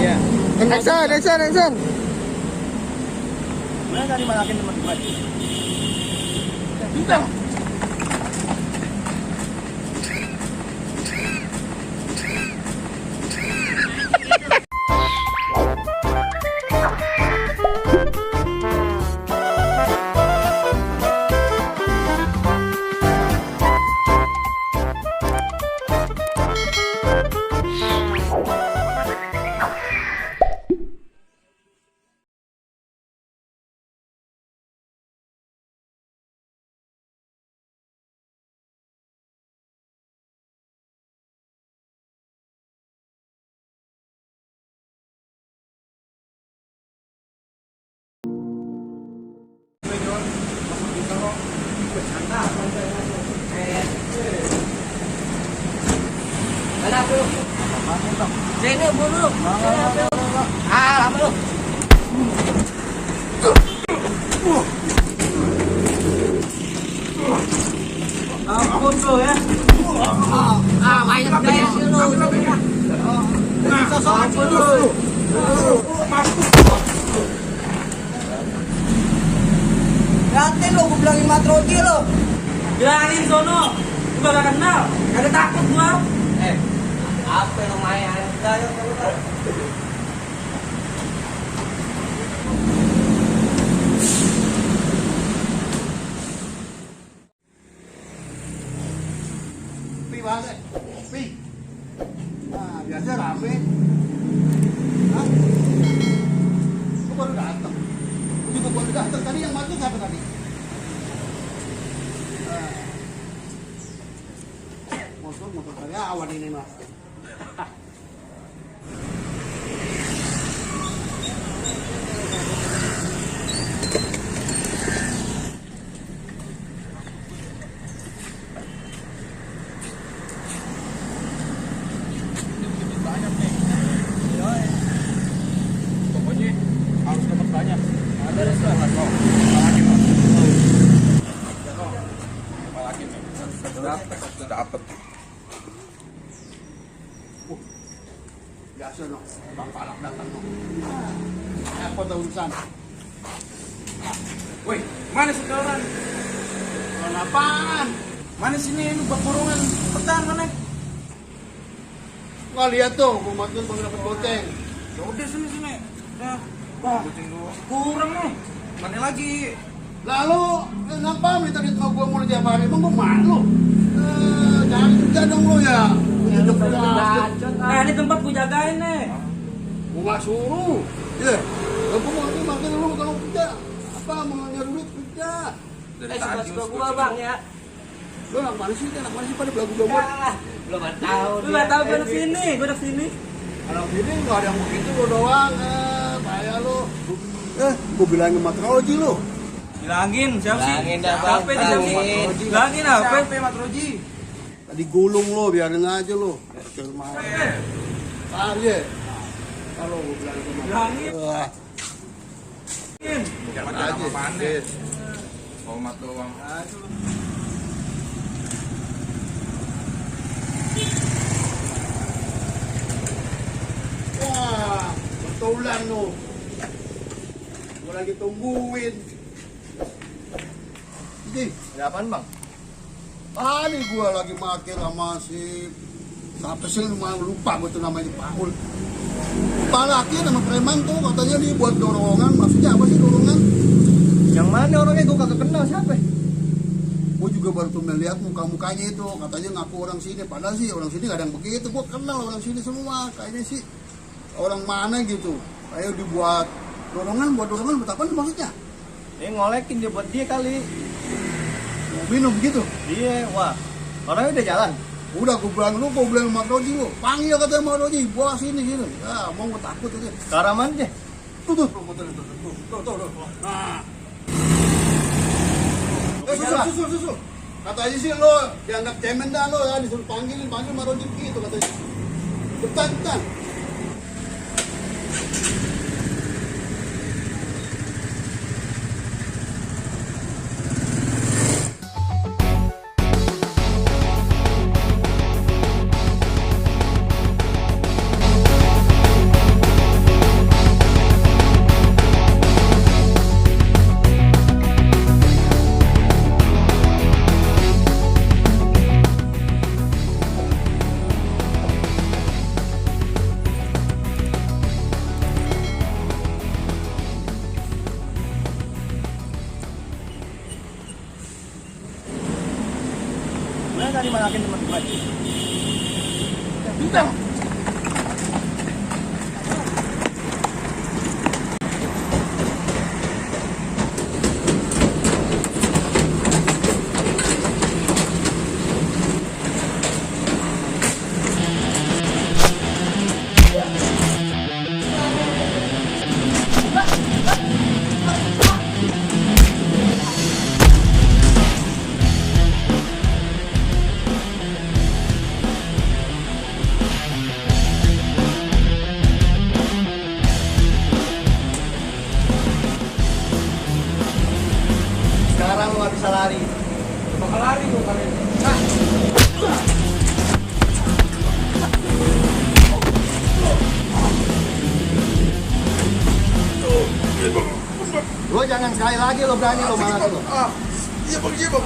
Iya. Action. Mana tadi malakin teman-teman? Bintang. Sini buru. Lama lu. Ampun lu ya. Banyak gaya sih lu. Ampun lu. Ganti lu, gue bilangin matroji lu. Bilangin sono. Gua gak kenal. Kagak takut gua. Apa lumayan? Pi banget. Pi. Nah, biasa rame. Hah? Lu baru datang. Lu juga baru datang. Tadi yang masuk siapa tadi? Motor karyawan ini mah. Pokoknya harus dapat banyak. Ada restoran kok. Satu dapat. Biasa no. Bang Palak datang no. Apa tuh urusan? Woi, mana sekarang? Apaan? Mana sini lu kurungan petang mana? Nggak lihat tuh, mau makan mau dapat goceng. Ya udah sini. Dah. Kucing dulu. Kurang nih. Mana lagi? Lalu, kenapa minta duit sama gue mulai tiap hari? Emang gue malu? Jangan kerja dong lo ya. Hidup keras. Nah, ini tempat gue jagain nih. Gue gak suruh. Iya. Gue mau makan dulu kalau kerja. Apa mau nyari duit kerja? Suka gua bang ya. Lo anak mana sih pada belagu-belagu? Belum tahu. Lu nggak tahu gue sini, gue udah sini. Kalau sini nggak ada yang begitu lo doang. Kayak lo. Gue bilangin matroji lo. Bilangin siapa sih? Bilangin dah bang. Bilangin apa? Matroji. Tadi gulung lo, biarin aja lo. Aja. Kalau gue bilangin Bilangin. Jangan aja. Panis. Tomat doang. Wah, betulan lo. Gue lagi tungguin. Jadi, Ada apaan bang? tadi gue lagi makin sama si siapa sih lupa gue tuh namanya Paul. Lupa lagi nama preman tuh katanya nih buat dorongan. Maksudnya apa sih dorongan? Yang mana orangnya gue kagak kenal siapa? Gue juga baru tuh melihat muka-mukanya itu. Katanya ngaku orang sini. Padahal sih orang sini gak ada yang begitu. Gue kenal orang sini semua. Kayaknya sih orang mana gitu. Ayo dibuat dorongan. Buat dorongan buat apa nih maksudnya? Ini ngolekin dia buat dia kali. Mau minum gitu. Dia, wah. Orangnya udah jalan. Udah gue bilang lu, gue bilang sama Roji lu. Panggil katanya sama Roji. Bawa sini sini. Ah, mau gue takut aja. Karaman deh. Tuh. Nah. Susul. Katanya sih lo dianggap cemen dah lo ya, disuruh panggil sama Roji gitu katanya. Betan. berani malakin teman gue. Bintang. Sekarang lu gak bisa lari. Bakal lari gua kali. Lo jangan sekali lagi lo berani lo malah lo. Iya bang, iya bang.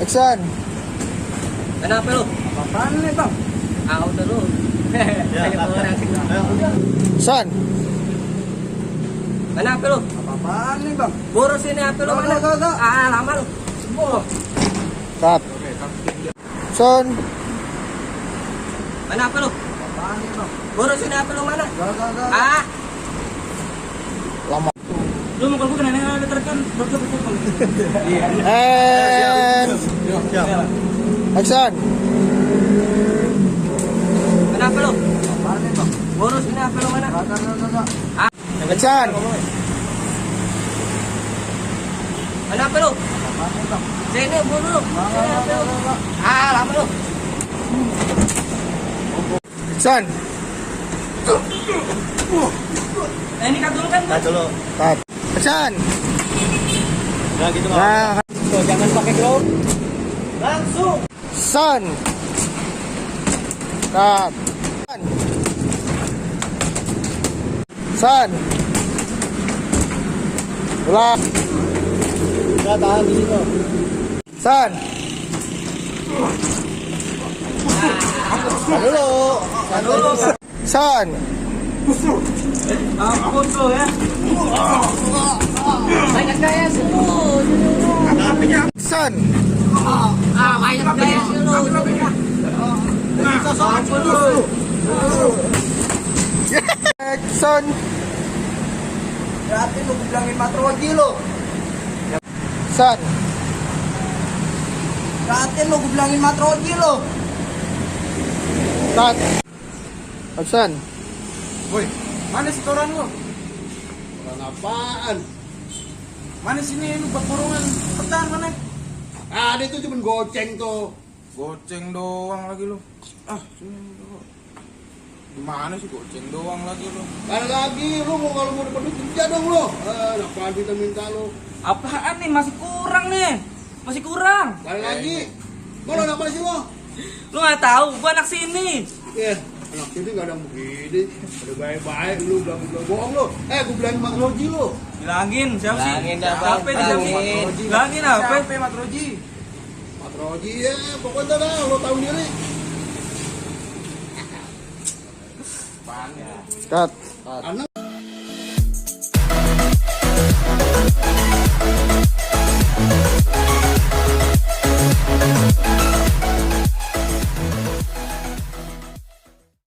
Action. Kenapa lu? Apaan nih bang? Udah lu. Kayak orang asing. Son. Kenapa lu? Apaan nih bang? Boros ini HP lu mana? Gak. Lama lu. Sembuh. Cut. Son. Kenapa lu? Apaan nih bang? Boros ini HP lu mana? Gak. Lama. Lu mau kalau kena nengah ada terekan betul. And action. Kenapa lu? Apaan nih bang? Boros ini HP lu mana? Gak. Action. Kenapa lu? Apaan nih bang? Sini buru lu. Sini HP lu. Lama lu. Action. Ini cut dulu kan? Cut dulu. Cut. Action. Nah gitu Nah, Tuh, jangan pakai glove. Langsung. Son. Cut. Son. Ulang. Udah tahan di situ. Son. Tahan dulu. Son. Ampun lu ya. Banyak gaya sih lu. Son. Banyak gaya sih lu. Ampun lu. Action. Berarti lu bilangin matroji lu. Son. Berarti lu bilangin matroji lu. Cut. Action. Woi, mana setoran lu? Orang apaan? Mana sini lu buat kurungan petan mana? Ada itu cuma goceng tuh. Goceng doang lagi lu. Sini lu. Gimana sih goceng doang lagi lu? Ada lagi, lu mau kalau mau dapat duit kerja dong lu. Apaan kita minta lu? Apaan nih? Masih kurang nih. Masih kurang. Ada lagi. Mau lu apa sih lu? Lu nggak tahu, gua anak sini. Anak sini gak ada yang begini. Ada baik-baik lu bilang bohong lu. Gua bilangin Mak Roji lu. Bilangin siapa sih? Bilangin dah, Bang. Siapa itu? Bilangin. Bilangin apa? Siapa matroji? Mak Roji ya, pokoknya dah lu tahu diri. Cut. Anak